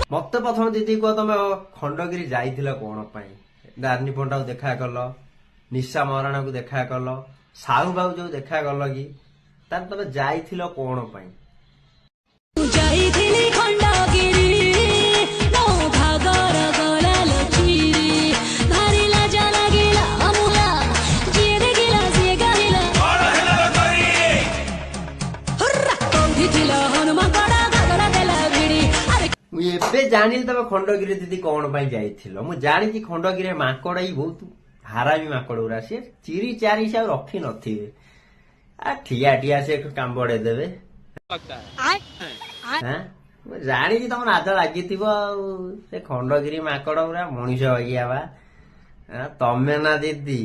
ମତେ ପ୍ରଥମେ ଦିଦି କୁହ, ତମେ ଖଣ୍ଡଗିରି ଯାଇଥିଲ କଣ ପାଇଁ? ଦାନି ପଣ୍ଡାକୁ ଦେଖା କଲ, ନିଶା ମହାରଣାକୁ ଦେଖା କଲ, ସାହୁ ବାବୁ ଯୋଉ ଦେଖା କଲ କି, ତାହେଲେ ତମେ ଯାଇଥିଲ କଣ ପାଇଁ? ଯାଇଥିଲି ଖଣ୍ଡଗିରି, ମୋ ଘାଗର ଗଲା ଚିରି, ଭାରି ଲାଜ ଲାଗିଲା ମୁଲା, ଯିଏ ଦେଖିଲା ସିଏ ଗାହିଲା। ହୁର୍ରା! କୋଉଠି ଥିଲ ହନୁମାନଙ୍କଡ ଘାଗର ଦେଲା ଭିଡି ଆରେ। ମୁଁ ଏବେ ଜାଣିଲି ତମେ ଖଣ୍ଡଗିରି ଦିଦି କଣ ପାଇଁ ଯାଇଥିଲ। ମୁଁ ଜାଣିଛି ଖଣ୍ଡଗିରିରେ ମାଙ୍କଡ ଏଇ ବହୁତ ହାରାମି ମାଙ୍କଡ ଗୁରା, ସିଏ ଚିରି ଚାରି ସେ ଆଉ ରଖି ନଥିବେ। ଆ ଠିଆ ଠିଆ ସେ କାମୁଡେଇ ଦେବେ। ଆଁ? ମୁଁ ଜାଣିଛି ତମ ନାଜ ଲାଗିଥିବ। ଆଉ ସେ ଖଣ୍ଡଗିରି ମାଙ୍କଡ ପୁରା ମଣିଷ ବାଗିଆ ବା। ଆଁ, ତମେ ନା ଦିଦି।